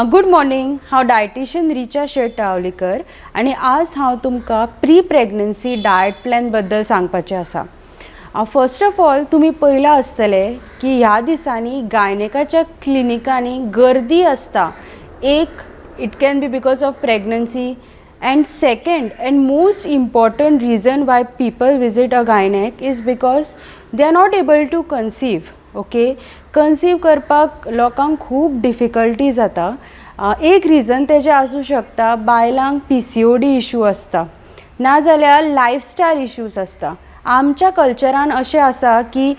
Good morning. हांव dietitian Richa शेट टावलीकर आनी आज हांव तुमकां प्री प्रेग्नन्सी डायट प्लॅन बद्दल सांगपाचें आसा. फर्स्ट ऑफ ऑल, तुमी पळयलां आसतलें की ह्या दिसांनी गायनेकाच्या क्लिनिकांनी गर्दी आसता. एक, it can be because of pregnancy, and second and most important reason why people visit a gynaec is because they are not able to conceive, okay? Conceive करपाक लोकांक खूब डिफिकल्टी जाता. एक रिजन तेजें आसूं शकता, बायलांक पीसीओडी इशू आसता, नाजाल्यार लायफस्टायल इश्यूज आसता. आमच्या कल्चरान अशें आसा की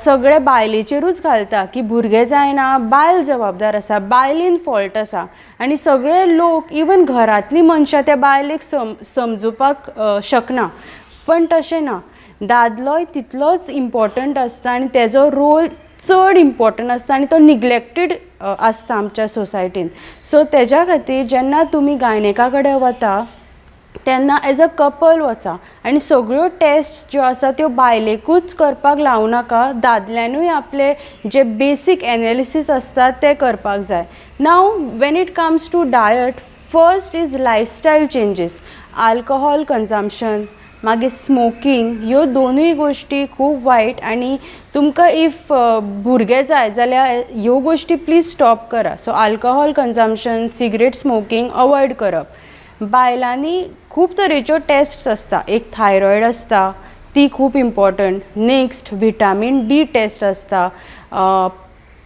सगळे बायलेचेरूच घालता की भुरगें जायना, बायल जबाबदार आसा, बायलेन फॉल्ट आसा आनी सगळे लोक, इवन घरांतलीं मनशां त्या बायलेक समजुपाक शकना. पण तशें ना, दादलोय तितलोच इम्पॉर्टंट आसता आनी तेजो रोल चड इम्पॉर्टंट आसता आनी तो निग्लेक्टेड आसता आमच्या सोसायटीन. सो तेज्या खातीर जेन्ना तुमी गायनेका कडेन वता तेन्ना एज अ कपल वचा आनी सगळ्यो टेस्ट ज्यो आसा त्यो बायलेकूच करपाक लावूं नाका. दादल्यानूय आपले जे बेसीक एनालिसीस आसता ते करपाक जाय. Now, when it comes to diet, first is lifestyle changes. Alcohol consumption, मागीर स्मोकींग, ह्यो दोनूय गोश्टी खूब वायट आनी तुमकां if भुरगें जाय जाल्यार ह्यो गोश्टी प्लीज स्टॉप करा. So alcohol consumption, cigarette smoking avoid करप. बायलांनी खूब तरेच्यो टेस्ट आसता. एक थायरॉयड आसता, ती खूब important. Next, vitamin D test आसता.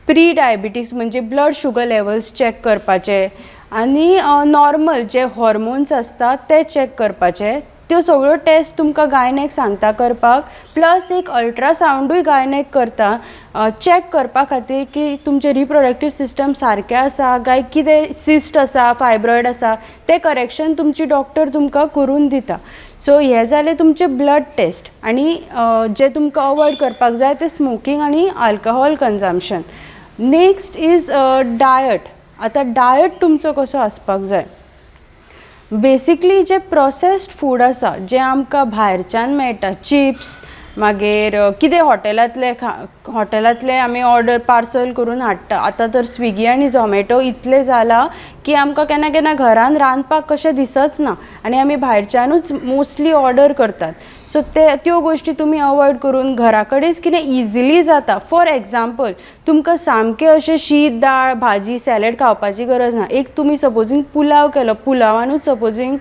प्री डायबिटीज म्हणजे ब्लड शुगर लेवल्स चॅक करपाचे आनी नॉर्मल जे हॉर्मोन्स आसता ते चॅक करपाचे. त्यो सगळ्यो टेस्ट तुमकां गायनेक सांगता करपाक. प्लस एक अल्ट्रासावंडूय गायनेक करता चॅक करपा खातीर की तुमचें रिप्रोडक्टीव सिस्टम सारकें आसा काय कितें सिस्ट आसा, फायब्रॉयड आसा, तें करेक्शन तुमची डॉक्टर तुमकां करून दिता. सो हें जालें तुमचें ब्लड टेस्ट आनी जें तुमकां अवॉयड करपाक जाय तें स्मोकींग आनी alcohol consumption. Next is diet. आतां डायट तुमचो कसो आसपाक जाय? बेसिकली जे प्रोसेस्ड फूड आसा, जें आमकां भायरच्यान मेळटा, चिप्स, मागीर कितें हॉटेलांतलें खा हॉटेलांतलें आमी ऑर्डर पार्सल करून हाडटा. आतां तर स्विगी आनी झोमेटो इतलें जालां की आमकां केन्ना केन्ना घरान रांदपाक कशें दिसच ना आनी आमी भायरच्यानूच मोस्टली ऑर्डर करतात. सो ते त्यो गोश्टी तुमी अवॉयड करून घरा कडेच कितें इजिली जाता. फॉर एग्जाम्पल, तुमकां सामकें अशें शीत, दाळ, भाजी, सॅलड खावपाची गरज ना. एक तुमी सपोजींग पुलाव केलो, पुलावानूच सपोजींग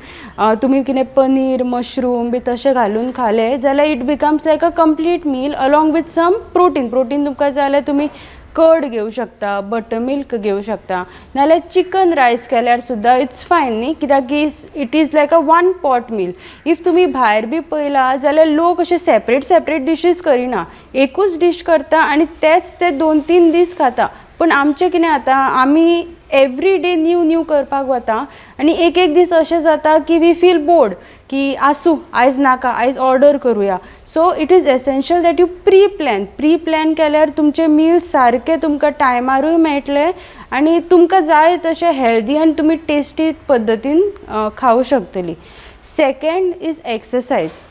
तुमी कितें पनीर, मशरूम बी तशें घालून खालें जाल्यार it becomes like a complete meal along with some protein. Protein तुमकां जाय जाल्यार तुमी कर्ड घेवं शकता, बटर मिल्क घेवं शकता, नाल्यार चिकन रायस केल्यार सुद्दां it's fine न्ही, कित्याक की it is like a one pot meal. If तुमी भायर बी पळयला जाल्यार लोक अशे सेपरेट सेपरेट डिशीज करिना, एकूच डीश करता आनी तेच ते 2-3 दीस खाता. पूण आमचें कितें जाता, आमी एवरी डे न्यू न्यू करपाक वता आनी एक एक दीस अशें जाता की we feel bored की आसूं, आयज नाका, आयज ऑर्डर करुया. So it is essential that you pre plan. Pre plan केल्यार तुमचे मिल्स सारके तुमकां टायमारूय मेळटले आनी तुमकां जाय तशें हेल्दी आनी तुमी टेस्टी पद्दतीन खावूं शकतली. Second is exercise.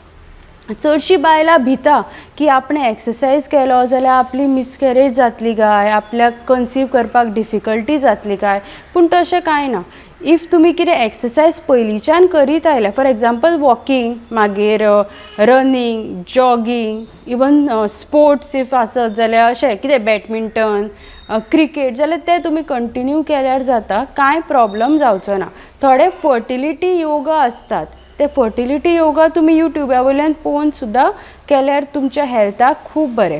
चडशीं बायलां भिता की आपणें एक्सरसायज केलो जाल्यार आपली मिसकॅरेज जातली काय, आपल्याक कन्सीव करपाक डिफिकल्टी जातली काय. पूण तशें कांय ना. If तुमी कितें एक्सरसायज पयलींच्यान करीत आयल्या, फॉर एग्जाम्पल वॉकींग, मागीर running, jogging, even sports if आसत जाल्यार, अशें कितें बॅडमिंटन, क्रिकेट जाल्यार ते तुमी कंटिन्यू केल्यार जाता, कांय प्रॉब्लम जावचो ना. थोडे फर्टिलिटी योगा आसतात, ते फर्टिलिटी योगा तुमी युट्युबा वयल्यान पळोवन सुद्दां केल्यार तुमच्या हेल्थाक खूब बरें.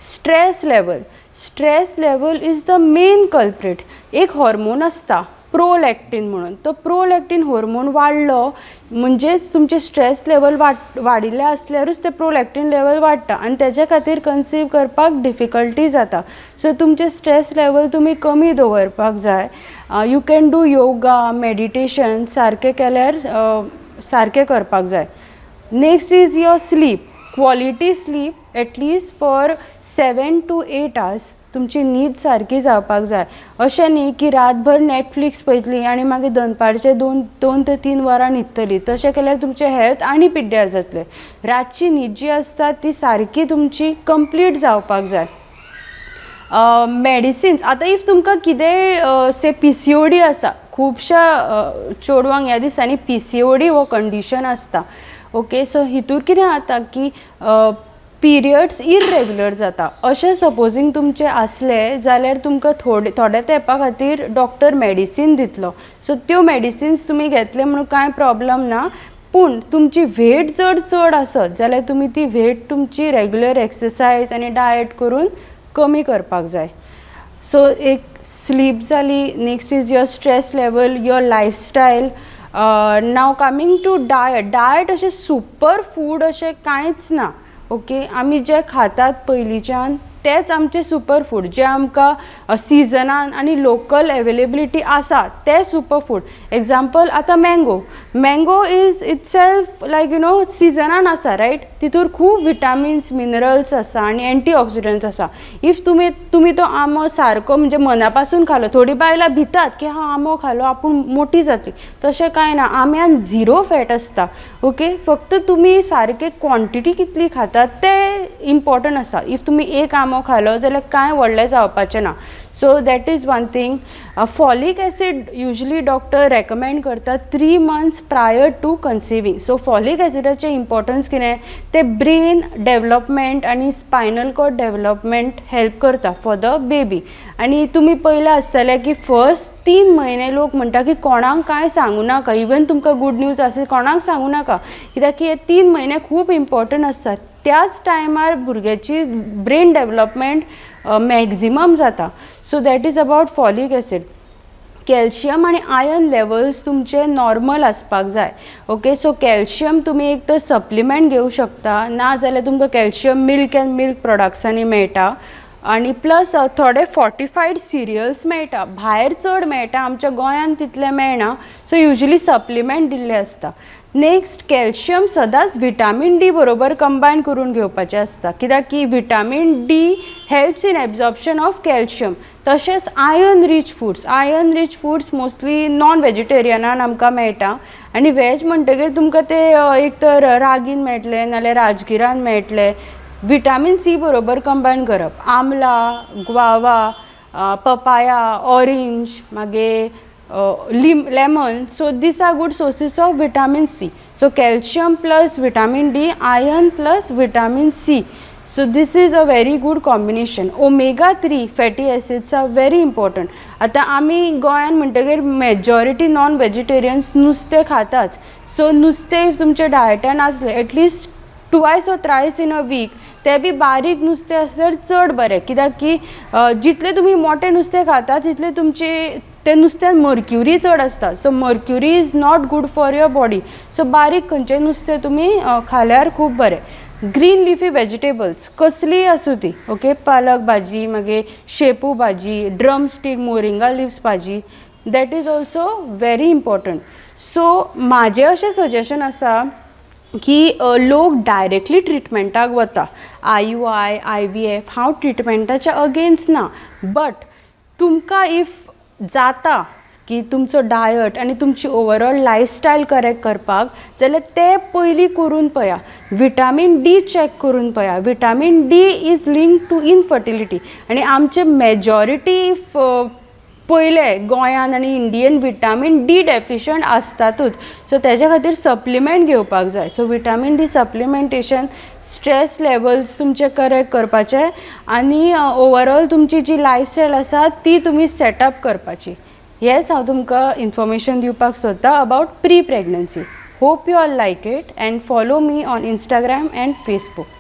Stress level. Stress level is the main culprit. एक हॉर्मोन आसता प्रोलॅक्टीन म्हणून, तो प्रोलॅक्टीन हॉर्मोन वाडलो म्हणजेच तुमचें स्ट्रेस लेवल वाडिल्लें आसल्यारूच तें प्रोलॅक्टीन लेवल वाडटा आनी तेजे खातीर कन्सीव करपाक डिफिकल्टी जाता. सो तुमचें स्ट्रेस लेवल तुमी कमी दवरपाक जाय. You can do yoga, meditation सारकें केल्यार, सारकें करपाक जाय. Next is your sleep quality. Sleep at least for 7 to 8 hours. तुमची न्हीद सारकी जावपाक जाय. अशें न्ही की रातभर नेटफ्लिक्स पळयतली आनी मागीर दनपारचे 2 ते 3 वरां न्हिदतली. तशें केल्यार तुमचें हेल्थ आनी पिड्ड्यार जातलें. रातची न्हीद जी आसता ती सारकी तुमची कंप्लीट जावपाक जाय. मेडिसिन्स आतां if तुमकां कितेंय, से पीसीओडी आसा, खुबश्या चेडवांक ह्या दिसांनी पीसीओडी हो कंडिशन आसता, ओके. सो हितूर कितें जाता की पिरियड्स इरेग्युलर जाता. अशें सपोजींग तुमचें आसलें जाल्यार तुमकां थोडे थोड्या तेंपा खातीर डॉक्टर मेडिसीन दितलो. सो त्यो मेडिसिन्स तुमी घेतले म्हणून कांय प्रॉब्लम ना, पूण तुमची वेट जर चड आसत जाल्यार तुमी ती वेट तुमची रेगुलर एक्सरसायज आनी डायट करून कमी करपाक जाय. सो एक स्लीप जाली, next is your stress level, your lifestyle. Now coming to diet. Diet अशें सुपर फूड अशें कांयच ना, ओके. आमी जें खातात पयलींच्यान तेंच आमचें सुपर फूड. जें आमकां सिजनान आनी लोकल एवेलेबिलिटी आसा तें सुपर फूड. एग्जाम्पल, आतां mango. Mango is itself like सिजनान आसा, रायट? तितूर खूब विटामिन्स, मिनरल्स आसा आनी एंटी ऑक्सिडंट्स आसा. If तुमी तो आंबो सारको म्हणजे मना पासून खालो, थोडीं बायलां भितात की हा, आंबो खालो आपूण मोटी जातली. तशें कांय ना. आंब्यान झिरो फॅट आसता, ओके. फक्त तुमी सारके क्वॉन्टिटी कितली खातात तें इम्पॉर्टंट आसा. If तुमी एक आंबो खालो जाल्यार कांय व्हडलें जावपाचें ना. So that is one thing. Folic acid usually doctor recommend करता 3 months prior to conceiving. So folic एसिडाचें importance कितें? तें ब्रेन डेवलपमेंट आनी स्पायनल कॉर्ड डेवलपमेंट हेल्प करता फॉर the baby. आनी तुमी पळयलां आसतलें की फर्स्ट 3 म्हयने लोक म्हणटा की कोणाक कांय सांगूं नाका, इवन तुमकां गूड न्यूज आसा, कोणाक सांगूं नाका, कित्याक की हे 3 म्हयने खूब इम्पॉर्टंट आसतात. त्याच टायमार भुरग्याची ब्रेन डेवलपमेंट मॅक्झिमम जाता. So that is about folic acid. Calcium आनी आयर्न लेवल्स तुमचे नॉर्मल आसपाक जाय, ओके. सो कॅल्शियम तुमी एक तर सप्लिमेंट घेवं शकता, ना जाल्यार तुमकां कॅल्शियम मिल्क एंड मिल्क प्रोडक्ट्सांनी मेळटा आनी प्लस थोडे फॉर्टिफायड सिरियल्स मेळटा. भायर चड मेळटा, आमच्या गोंयांत तितले मेळना. सो युजली सप्लिमेंट दिल्ले आसता. नेक्स्ट, कॅल्शियम सदांच विटामीन डी बरोबर कंबायन करून घेवपाचें आसता, कित्याक की vitamin D helps in absorption of calcium. तशेंच iron rich foods. Iron rich foods mostly non वेजिटेरियनान आमकां मेळटा आनी वेज म्हणटगीर तुमकां ते एक तर रागीन मेळटले नाल्यार राजगिरान मेळटले. विटामीन सी बरोबर कंबायन करप, आमला, ग्वावा, पपाया, ऑरेंज, मागीर lemon. So these are good sources of vitamin C. So calcium plus vitamin D, iron plus vitamin C, so this is a very good combination. Omega 3 fatty acids are very important. आतां आमी गोंयान म्हणटगीर majority non वेजिटेरियन्स नुस्तें खाताच. So नुस्तें if तुमच्या डायटान आसलें at least twice or thrice in a week, तें बी बारीक नुस्तें आसल्यार चड बरें, कित्याक की जितलें तुमी मोटें नुस्तें खाता तितलें तुमचे ते नुस्त्यान मर्क्युरी चड आसता. So mercury is not good for your body. So बारीक खंयचें नुस्तें तुमी खाल्यार खूब बरें. ग्रीन लिफी वेजिटेबल्स कसलीय आसूं ती, ओके, पालक भाजी, मागीर शेपू भाजी, ड्रम स्टीक, मोरिंगा लिव्स भाजी, that is also very important. So म्हाजें अशें सजेशन आसा की लोक डायरेक्टली ट्रिटमेंटाक वता, आययूआय, आयवीएफ. हांव ट्रिटमेंटाच्या अगेन्स्ट ना, बट तुमकां if जाता की तुमचो डायट आनी तुमची ओवरऑल लायफस्टायल करेक्ट करपाक जाल्यार तें पयलीं करून पळया. विटामीन डी चॅक करून पळया. Vitamin D is link to infertility आनी आमचे मेजॉरिटी पयले गोंयान आनी इंडियन विटामीन डी डेफिशंट आसतातूच. सो तेज्या खातीर सप्लिमेंट घेवपाक जाय. So vitamin D supplementation, stress levels तुमचे करेक्ट करपाचे आनी ओवरऑल तुमची जी लायफस्टायल आसा ती तुमी सेटअप करपाची. हेंच हांव तुमकां इन्फॉर्मेशन दिवपाक सोदतां about pre pregnancy. Hope you all like it and follow me on Instagram and Facebook.